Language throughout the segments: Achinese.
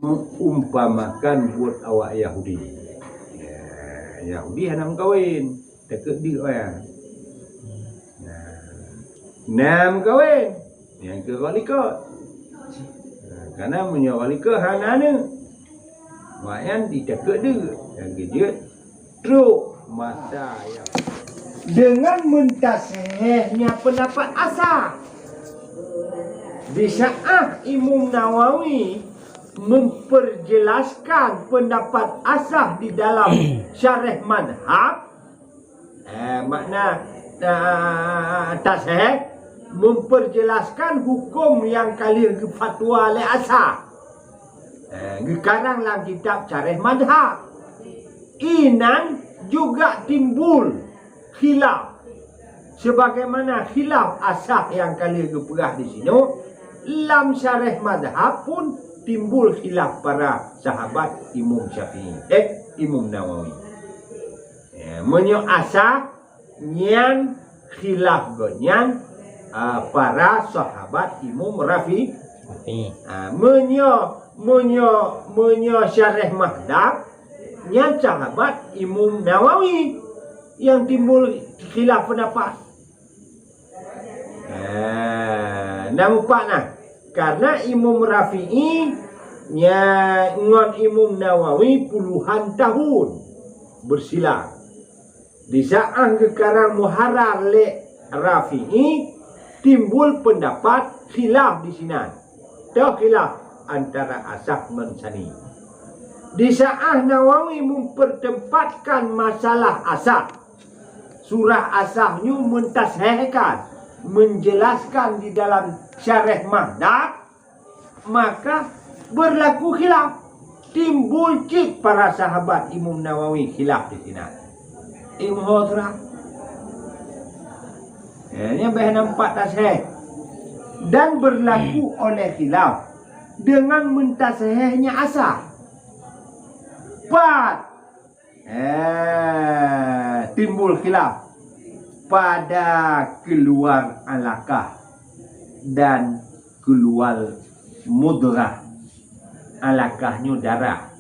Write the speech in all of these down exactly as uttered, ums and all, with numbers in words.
Meuumpamakan buet awak Yahudi. Ya, Yahudi hana meukawen, takeuek deuk, ya. Nah, na meukawen, nyang keu rot likot. Nah, karena meunyoe rot likot hana aneuk, awaknyan jitakeuek deuk, nyang keujeuet trok masa nyang, dengan meutasahihnya pendapat Asah. Di saat Imam Nawawi memperjelaskan pendapat Asah di dalam Syarah Madhab, eh, makna, eh, tasahih, memperjelaskan hukum nyang ka lheueh geufatwa lé Asah. Eh, geukarang lam kitab Syarah Madhab. Inan juga timbul khilaf. Sebagaimana khilaf Asah nyang ka lheueh geupeugah di sinoe, lam Syarah Madhab pun timbul khilaf para sahabat Imam Syafi'i, eh, Imam Nawawi. Ya, meunyoe Asah nyan khilaf gobnyan, ah, para sahabat Imam Rafi. Rafi. Ah, meunyoe, meunyoe, meunyoe Syarah Madhab, nyan sahabat Imam Nawawi nyang timbul khilaf pendapat. Ah, na mupat nah. Karena Imam Rafi'i nya ngon Imam Nawawi puluhan tahun bersilang. Di saat geukarang Muharrar lé Rafi'i, timbul pendapat khilaf di sinan. Toh khilaf antara Asah ngon Sani. Di saat Nawawi mempertempatkan masalah Asah, surah Asah nyoe mentasahihkan, menjelaskan di dalam Syarah Madhab, maka berlaku khilaf. Timbul cit para sahabat Imam Nawawi khilaf di sinan. Imam Hosra. Ya, nyan beh nampak tasahih. Dan berlaku oleh khilaf dengan mentasahihnya Asah. Pat Eh, timbul khilaf pada keluar alakah dan keluar mudrah. Alakah nyoe darah,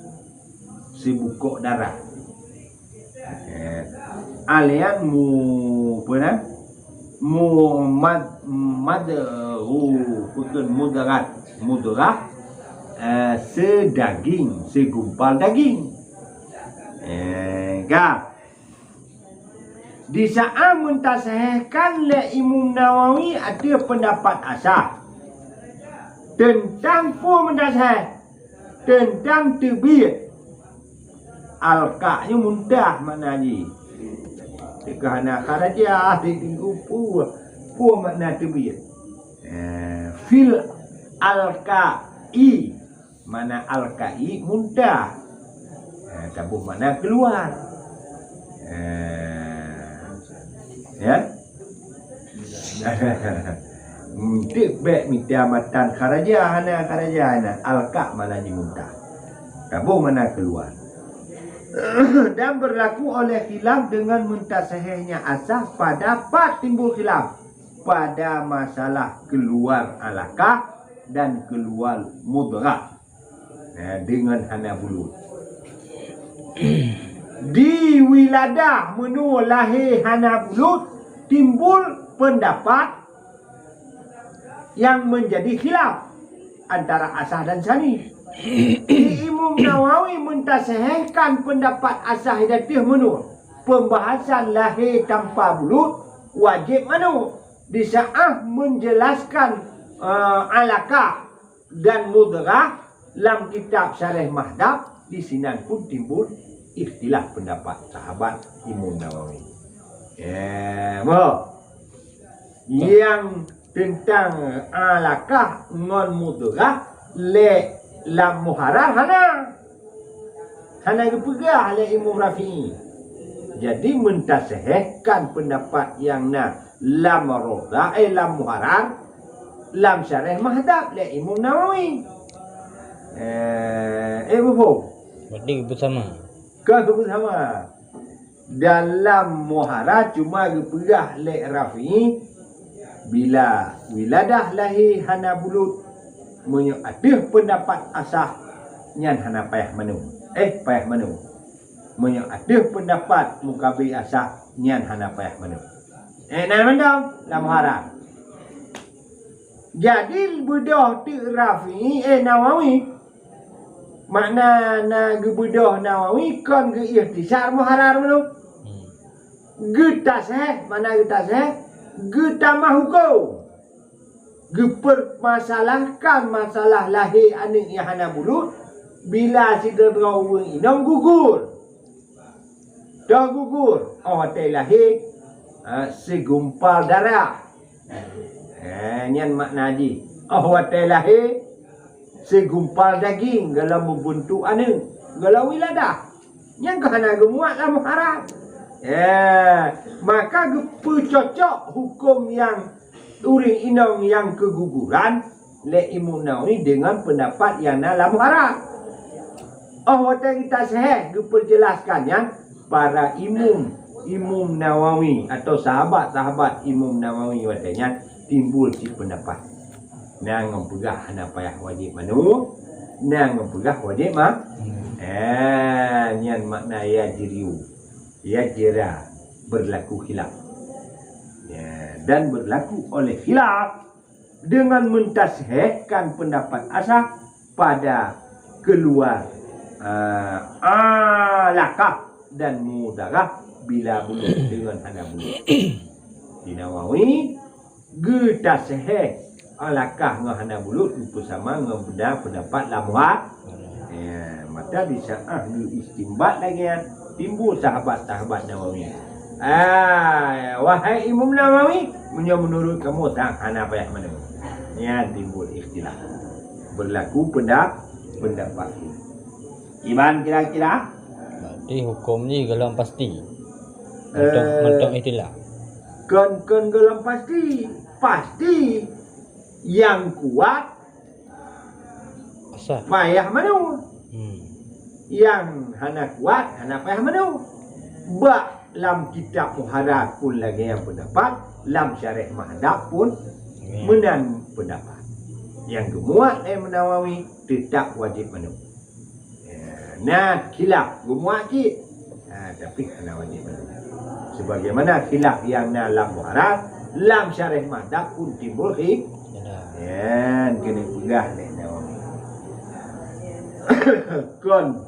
sibukok darah. Eh, alian mu, apa na? Mu mad, mad, hu, bukan mudarat, mudrah, eh, sedaging, segumpal daging. Eh, ka. Di saat mentasahihkan lé Imam Nawawi ateueh pendapat Asah tentang peue mentasahih, tentang teubiet. Alka nyoe muntah makna jih. Teuka hana kharaja, teuka peue, peue makna teubiet. Eh, fil alka'i, makna alka'i muntah. Eh, taboh makna keluar. Eh, ya? Eunteuk bék mita matan kharaja, hana kharaja, hana. Alka makna jih muntah. Taboh makna keluar. Dan berlaku oleh khilaf dengan mentasahihnya Asah pada pat timbul khilaf pada masalah keluar alakah dan keluar mudrah. Nah, dengan hana bulut. Di wiladah meunyoe lahé hana bulut, timbul pendapat yang menjadi khilaf antara Asah dan Sani. Di Imam Nawawi mentasahihkan pendapat Asah di ateueh meunyoe pembahasan lahé tanpa bulut wajéb manok. Di saat menjelaskan, eh, alakah dan mudrah lam kitab Syarah Madhab, di sinan pun timbul ikhtilaf pendapat sahabat Imam Nawawi. Ya, mo. Yang tentang alakah ngon mudrah lé lam Muharrar hana. Hana geupeugah lé Imam Rafi'i. Jadi, mentasahihkan pendapat nyang na lam Raudhah, eh, lam Muharrar, lam Syarah Madhab lé Imam Nawawi. Eh, eh, muphom? Berarti bersama. Ka bersama. Dalam Muharrar cuma geupeugah lé Rafi'i, bila wiladah lahé hana bulut, meunyoe ateueh pendapat Asah, nyan hana payah manoe. Eh, payah manoe. Meunyoe ateueh peundapat mukabi asah, nyan hana payah manoe. Eh, na mantong lam muharrar. Jadi beudôh teuk Rafi'i, eh, Nawawi. Makna na geubeudôh Nawawi kon geu-ikhtisar muharrar manoe. Hmm. Geutaseh, makna geutaseh, geutamah huköm. Geupeurmasalahkan masalah lahé aneuëk nyang hana bulut bila sidroe ureuëng inong gugur. Toh gugur, óh watée lahé, ha, sigumpal darah. Ha, nyan makna jih. Óh watée lahé, sigumpal daging gohlom meubeuntuk aneuëk, gohlom wiladah. Nyang ka hana geumuat lam muharram. Eh, maka geupeucocok huköm nyang ureuëng inong nyang keuguguran lé Imam Nawawi deungon peundapat nyang na lam muharram. Óh watée geutaseh geupeujelaskan nyan, para imum, Imam Nawawi atau sahabat-sahabat Imam Nawawi watée nyan timbul cit peundapat. Na nyang peugah hana payah wajéb manoe, na nyang peugah wajéb ma-, eh, nyan makna yajriu, yajra, berlaku khilaf. Ya, dan berlaku oleh khilaf dengan mentasihkan pendapat asah pada keluar, ah, alaqah dan mudarah bila bulut dengan hana bulut. Di Nawawi geutasihkan alaqah ngon hana bulut geupeusama ngon benda pendapat lam muha-, ya, maka di saat geuistimbat lagée nyan, timbul sahabat-sahabat Nawawi. Ah, wahai Imam Nawawi, meunyoe meunurut kamoe sang hana payah manoe. Nyan timbul ikhtilaf. Berlaku penda-, pendapat. Iban kira-kira? Berarti huköm jih gohlom pasti. Mantong, eh, mantong ikhtilaf. Kon, kon gohlom pasti. Pasti nyang kuat asah payah manoe. Hmm. Nyang hana kuat, hana payah manoe. Bak lam kitab Muharrar pun lagée nyan peundapat, lam Syarah Mahdab pun, hmm, meunan peundapat. Nyang geumuat lé Nawawi teutap wajéb manoe. Ya, na khilaf geumuat cit. Ha, tapi hana wajéb manoe. Sebagaimana khilaf nyang na lam Muharrar, lam Syarah Mahdab pun timbul khi-, ya, keuneuk peugah lé Nawawi. Kon,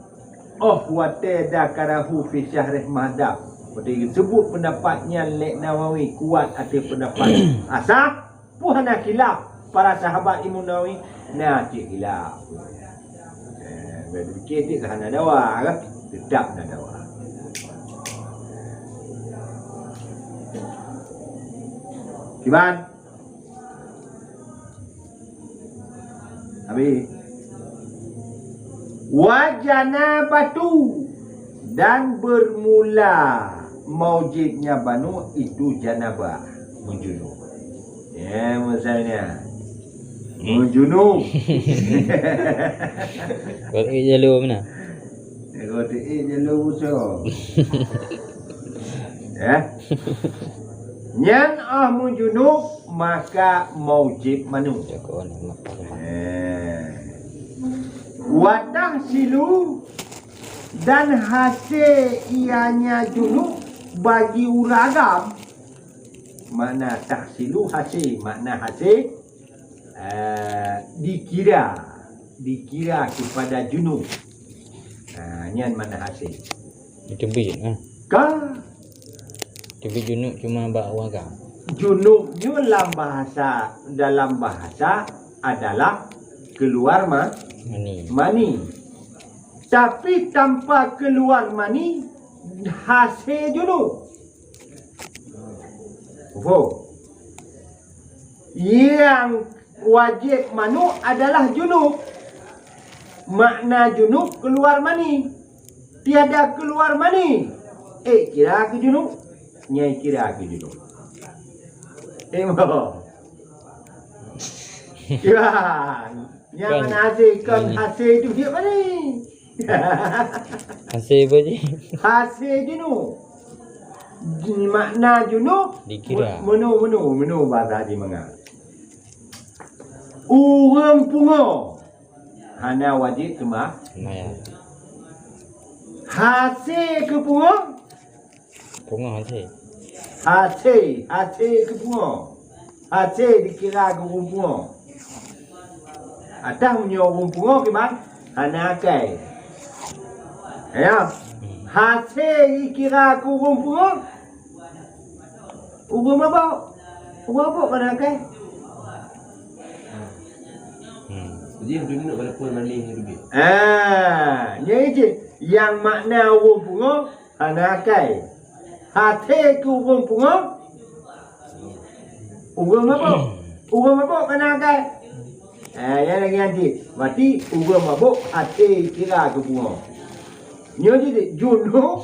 óh watée dzakarahu fi Syarah Mahdab. Watée geusebut peundapat nyan lé Nawawi kuat ateueh peundapat asah, Peue hana khilaf para sahabat Imam Nawawi? Na cit khilaf. Eh, berpikir cit hana dawa kan? Tetap na dawa. Kiban? Habis. Wa janabatu, dan bermula maujibnya manoe itu janabah, meujunub. Ya, misalnya. Hmm. Meujunub. Kalau eh jalur mana? Kalau eh jalur usaha. Ya. Nyan óh meujunub maka maujib manoe. Jagoan Makkah. Eh. Wa tahsilu, dan hasé ianya junub bagi ureuëng agam. Makna tahsilu hasé, makna hasé, eh, dikira, dikira kepada junub. Ha, nyan makna hasé. Itu bit, ha. Ka. Tapi junub cuma bak ureuëng agam. Junub nyoe lam bahasa, dalam bahasa adalah keluar ma-, mani. Mani. Tapi tanpa keluar mani, hasé junub. Faham? Nyang wajéb manoe adalah junub. Makna junub keluar mani. Tiada keluar mani, eh, kira keu junub. Nyai kira keu junub. Eh, mo. Kira. Nyang kan, mana hasé, kon mani. Hasé tu dia mani. Hasé apa je? Hasé junub. Makna junub, dikira. Menu, menu, menu bahasa di manga. Ureuëng pungo. Hana wajéb teuma. Maya. Hasé keu pungoh? Pungoh hasé. Hasé, hasé keu pungoh. Hasé dikira keu ureuëng pungoh. Atawa meunyoe ureuëng pungoh kiban, hana akai. Ya. Hasé dikira keu ureuëng pungoh. Ureuëng mabök. Ureuëng mabök hana akai. Hmm. Jadi, dunoe walaupun manéh teubiet. Ah, nyan cit. Nyang makna ureuëng pungoh hana akai. Hasé keu ureuëng pungoh, ureuëng mabök. Ureuëng mabök hana akai. Ah, nyan lagée nyan cit. Berarti ureuëng mabök hasé kira keu pungoh. Nyoe jih junub,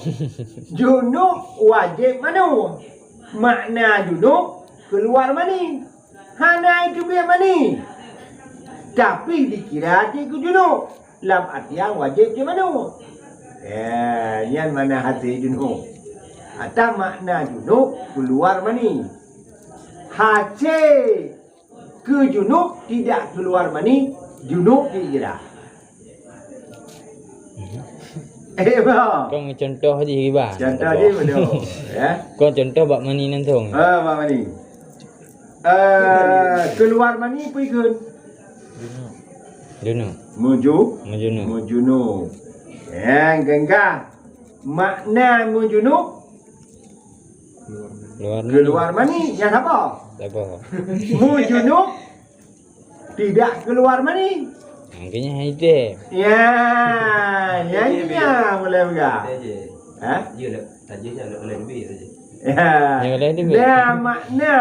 junub wajéb manoe. Makna junub, keuluar mani. Hana iteubiet mani, tapi dikira cit keu junub, lam artian wajéb cit manoe. Eh, nyan makna hasé junub. Atawa makna junub keuluar mani. Hasé keu junub tidak keuluar mani, junub dikira. Eh, bah. Kon contoh jih, Iban. Contoh jih betul. Ya. Kon contoh bak mani langsung. Ah, bak mani. Eh, keuluar mani peue ikheun? Junub. Meujunub. Meujunub. Meujunub. Eh, geuh. Makna meujunub? Keuluar mani. Keuluar mani, nyan sapa? Sapa? Meujunub tidak keuluar mani. Makanya itu. Ya, nyan mulai peugah. Ha? Ya. Nyang laén tu, Bik? Nah, makna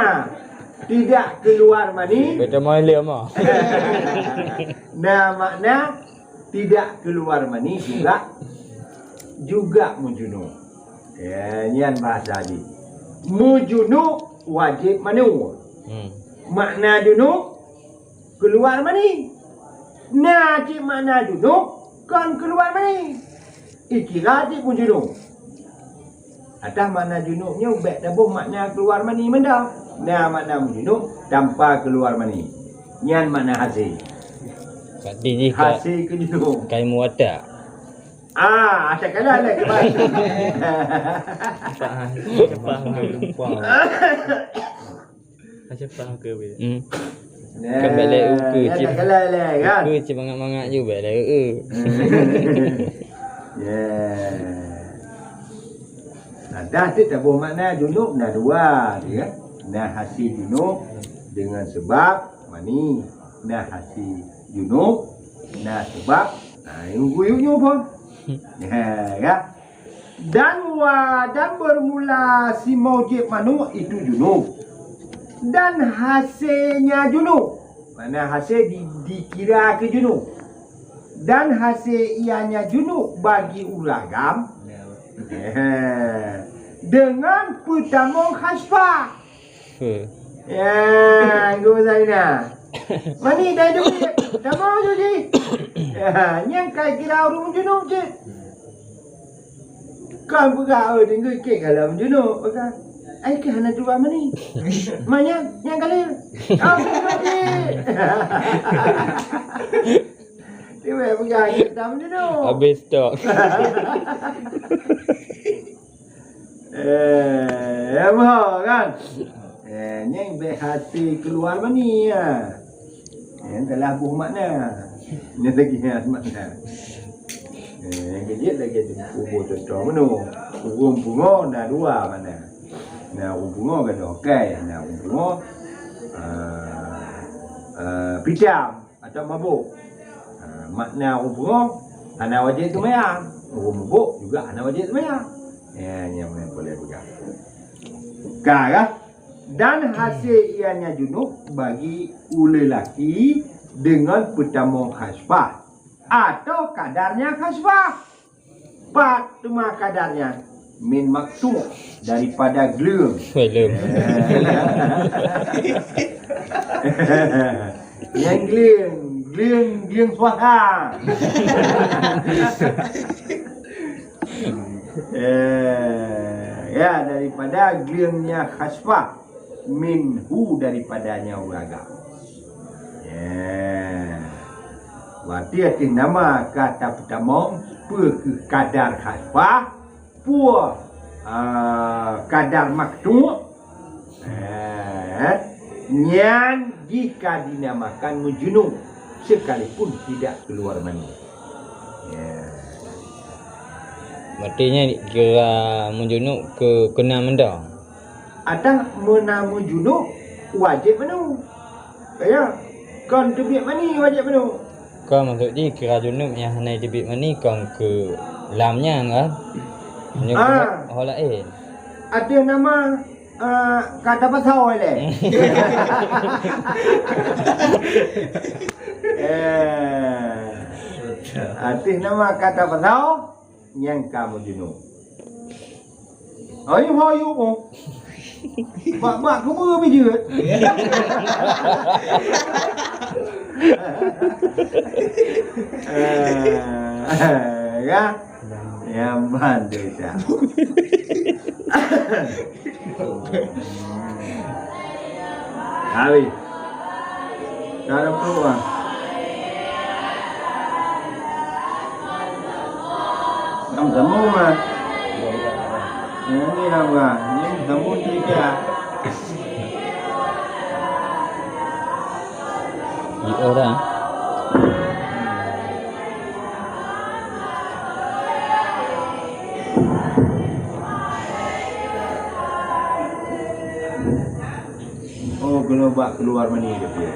tidak keuluar mani. Betul, mau ilé, mau. Nah, makna tidak keuluar mani juga, juga meujunub. Ya, nyan bahasa jih. Meujunub wajéb manoe. Hmm. Makna junub, keuluar mani. Na cit makna junub, kon keuluar mani. Ikira cit pun junub. Atas makna junub nyoe bék taboh makna keuluar mani mantong. Na makna junub tanpa keuluar mani. Nyan makna hasé. Berarti jih ka-, hasé keu junub. Kai muwatta. Ah, asai kala lé keubai. Cepat, ha. Cepat, ha. Macam faham ke, Bik? Hmm. Nah, kan bèk lé ukeue, ya, cit. Tak galak lé, kan? Ukeue cit mangat-mangat ju, bèk lé, eu. Ya. Nah, dah tu taboh makna junub na dua, ya. Na hasé junub dengan sebab mani. Na hasé junub na sebab, nah, yue-yue nyoe pun. Ya, ya. Dan wa, dan bermula si mujib manoe itu junub. Dan hasénya junub. Makna hasé di-, dikira keu junub. Dan hasé ianya junub bagi ureuëng agam. Dengan peutamong khasfah. He. Ya, Ibu Zainah. Mani dah duit. Tamong tu jih. Ya, nyang kai kira ureuëng junub cit. Kan peugah, "Oh, tinggi ke kalau junub," peugah. Ai ke hana tuan mani. Manya, nyang kali. Oh, mani. Tiba peugah, "Kita junub." Habis stok. Eh, ya, bah, kan? Eh, nyang bèk hasé keuluar mani, ya. Eh, telah boh makna. Ni lagi nyan makna. Eh, nyang keujeuet lagi tu, boh contoh meunoe. Ureuëng pungo na dua makna. Na ureuëng pungo gadôh akai, na ureuëng pungo, ah, ah, pitam. Atau mabôk. Ha, makna ureuëng pungo hana wajéb seumayang. Ureuëng mabôk juga hana wajéb seumayang. Ya, nyang mana boleh peugah. Ka, kan? Dan hasé ianya junub bagi ulée laki dengan peutamong khasfah atau kadarnya khasfah. Pat teuma kadarnya min maksud daripada gleueng. Belum. Nyang gleueng, gleueng, gleueng suara. Eh, ya, daripada gleuengnya khasfah, minhu daripadanya ureuëng agam. Ya. Berarti ateueh nama ka tapeutamong, peue keuh kadar khafah, peue, ah, kadar maktuk, eh, nyan jih ka dinamakan meujunub, sekalipun tidak keluar mani. Ya. Berarti nyan kira meujunub keu, keu na mantong? Atawa meunan meujunub wajéb meunan. Ya, kon teubiet mani wajéb meunan. Kon maksud jih kira junub nyang hana teubiet mani kon keu lam nyan kan? Meunyoe Ah. Ho laén. Ateueh nama, ah, ka tapasau lé. Eh. Ateueh nama ka tapasau, nyang ka meujunub. Ayuh, ayuh, oh. Bak-bak kubu bijut. Eh, ya. Ya, bantu dah. Habis. Dah ada peluang. Kamu sambung, Mat. Yang ni apa? Ni sambung cerita. Di orang. Oh, keuneuk bak keuluar mani teuh.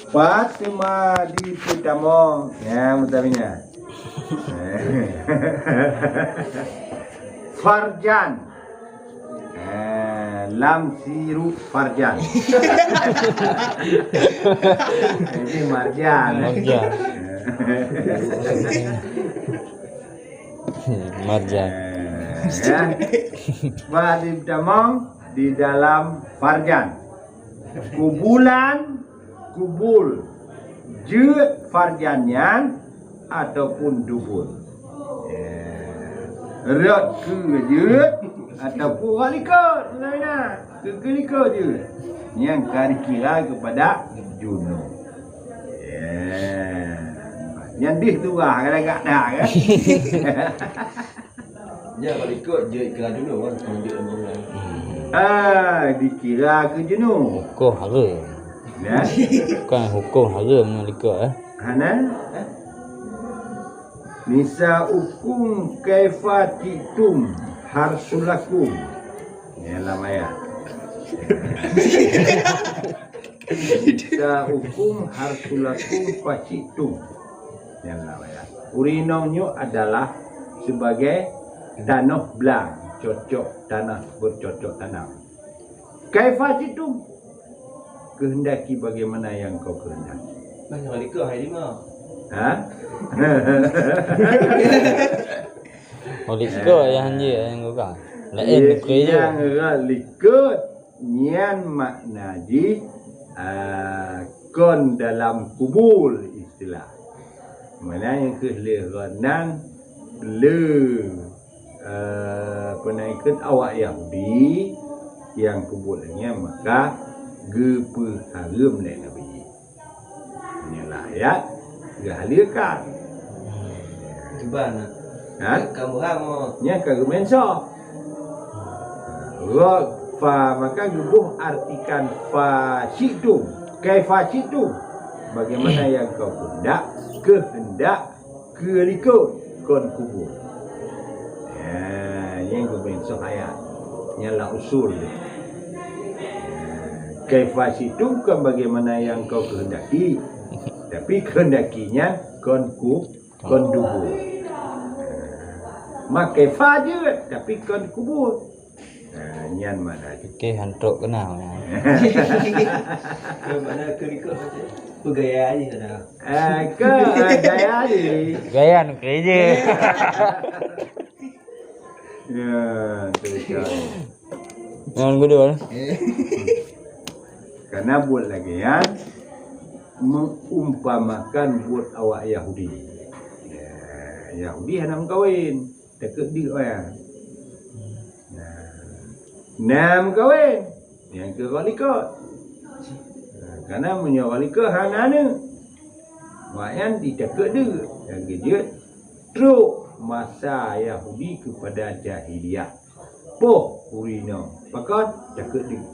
Pat teuma dipeutamong. Ya, meutamina. Farjan. Eh, lam sirup Farjan. Jadi marjan. Marjan. Marjan. Eh, ya. Bah dipeutamong di dalam Farjan. Kubulan, kubul. Jeuet Farjan nyan ataupun dubul. Eh, rot keu jeuet ataupun rot likot. Lain na. Keu, keu likot jeuet. Nyang ka dikira keupada junub. Eh, nyan dih tu lah, kadang-kadang kan. Nyan bak likot jeuet keu junub kan, kon jeuet lam bangunan. Ah, dikira keu junub. Huköm hareum. Ya. Bukan huköm hareum ngon likot, eh. Hana? Nisa'ukum kaifa syi'tum harsul lakum. Ya, lam ayat. Nisa'ukum harsul lakum fa syi'tum. Nyan lah, ya. Ureueng inong nyoe adalah sebagai tanoh blang, cocok tanah, bercocok tanam. Kaifa syi'tum, kehendaki bagaimana yang kau kehendaki. Bah, nyang likot hai lima. Ha? Oh, likot nyang hanjeuet nyang gurang. Laén. Iya, likot. Nyang rot likot. Nyan makna jih, ah, kon dalam kubul istilah. Meunan nyang keuh lheueh rot nan le, eh, peue nan kheun awak Yahudi nyang kubul nyan maka geupeuhareuem lé Nabi. Nyan lah ayat geuhaleukkan. Kiban na. Ha? Ka meuham oh. Nyan ka geumeunsok. Rot fa maka geuboh artikan fa syi'tum. Kaifa syi'tum. Bagaimana yang kau kehendak, kehendak keu likot kon kubul. Ya, nyan geumeunsok ayat. Nyan lah usul dia. Kaifa syi'tum bukan bagaimana yang kau kehendaki, tapi kehendaki nyan kon ku, kon dubul. Ma kaifa jeuet, tapi kon kubul. Ha, nyan makna jih. Oke, hantok keunan. Makna keu likot macam peugaya jih dah. Ah, ke, ah, gaya jih. Gaya nukri je. Ya, tu kan. Yang kedua. Karena buet lagèe nyan meuumpamakan buet awak Yahudi. Ya, Yahudi hana meukawen, takot deuk awak nyan. Nah, na meukawen. Nyang keu rot likot. Nah, karena meunyoe rot likot hana aneuk. Awaknyan ditakot deuk. Nyang keujeuet trok masa Yahudi keupada jahiliyah. Poh ureueng inong, pakon? Takot deuk.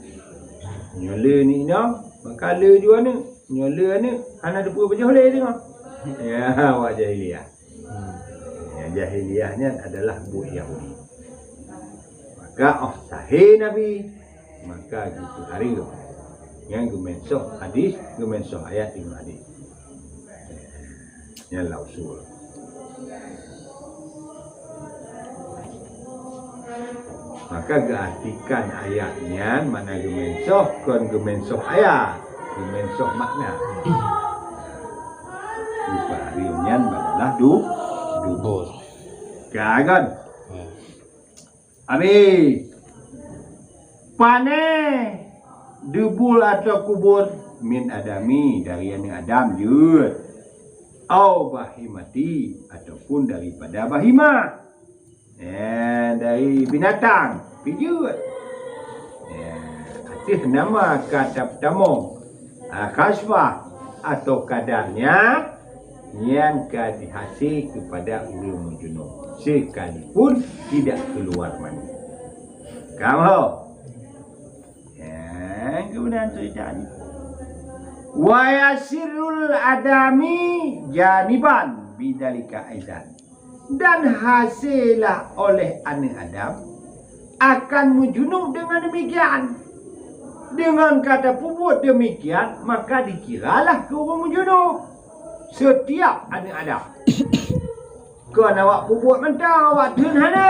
Nyoe le ni inong, maka le ju aneuk. Nyoe le aneuk, hana teupeue pajoh lé teungoh. Ya, awak jahiliyah. Hmm. Ya, jahiliyah nyan adalah buet Yahudi. Maka oh sahé Nabi, maka geupeuhareuem. Nyan geumeusoh hadis, geumeusoh ayat deungon hadis. Nyan lah usul. Maka geuartikan ayat nyan makna geumeusoh, kon geumeusoh ayat, geumeusoh makna. Geupeuhareuem nyan adalah du-, dubur. Ka kan? Ya. Habis. Pane dubur atau kubur min adami, dari aneuk Adam jeuet. Au bahimati, ataupun daripada bahimah. Eh, dari binatang, pi jeuet. Eh, ateueh nama ka tapeutamong, ah, kasbah atau kadarnya, nyan ka dihasé keupada ureueng meujunub, sekalipun tidak keluar mani. Kamoe. Eh, kemudian cerita ni. Wa yasirul adami janiban bidalika aidan. Dan hasélah oleh aneuk Adam akan meujunub dengan demikian. Dengan ka tapeubuet demikian, maka dikiralah keu ureueng meujunub setiap aneuk Adam. Kon awak peubuet mantong, awak theun hana.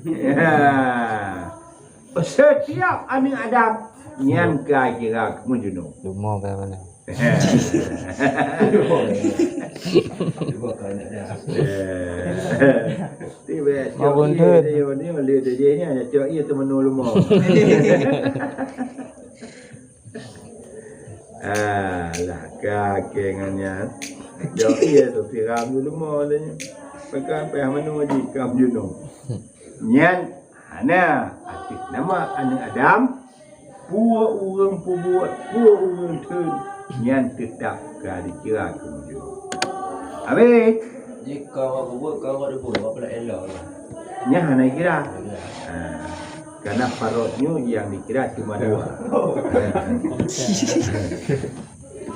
Ya. Setiap aneuk Adam nyan ka kira meujunub. Lumo ka mana? Tiba Mau cok buntu. Iya dia ni, dia dia ni hanya cok iya teumenu lumo. Ah, lah ka kenganya. Cok iya tu siram dulu mo dia ni. Pegang payah menu ji kam junub. Nyan hana ateueh nama aneuk Adam, peue ureueng peubuet, peue ureueng theun, nyan teutap ka dikira keu meujunub. Habis. Jika awak peubuet, ka awak peubuet, awak pula elok lah. Nyan hana dikira. Ya. Ha. Karena farot nyoe nyang dikira cuma dua.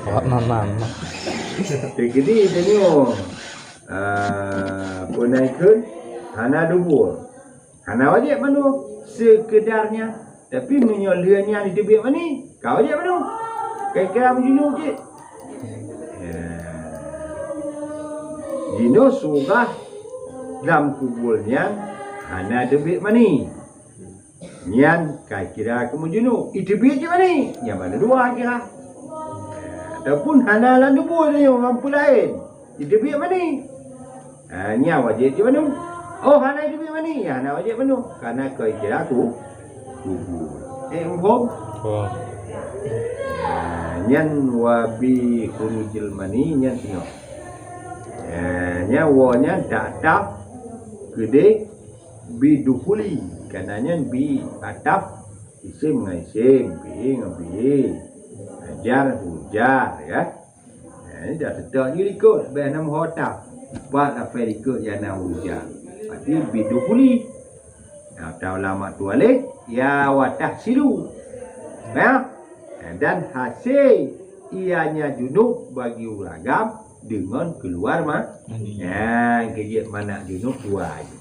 Awak mamam. Jadi tanyoe, ah, peunaikheun hana dubur. Hana wajéb manu, sekedarnya. Tapi meunyoe lheueh nyan jiteubiet mani, ka wajéb manu. Ka kira meujunub cit. Ya. Jinoe surah lam kubur nyan hana teubiet mani. Nyan ka kira keu meujunub. Iteubiet cit mani, nyan mana dua kira. Ataupun hana lam tuboh tanyoe, lam peue laén. Iteubiet mani. Ha, nyan wajéb cit manu. Oh, hana iteubiet mani, nyan hana wajéb manu. Karena ka kira ku-, kubur. Eh, muphom? Oh. Ha, nyan wa bi khurujil mani, nyan singoh. Ha, nyan wa nyan tak tap keudeh bi dukhuli. Karena nyan bi atap isim ngon isim, bi ngon bi. Jar hujar, ya. Eh, dah tetap je likot, beh nama hota. Empat sampai likot ya na hujan. Berarti bidukhuli. Nah, tahu lama tu alih, ya watah silu. Ya. Eh, dan hasil ianya junub bagi uragam dengan keluar ma. Mani. Ya, kejit mana junub dua aja.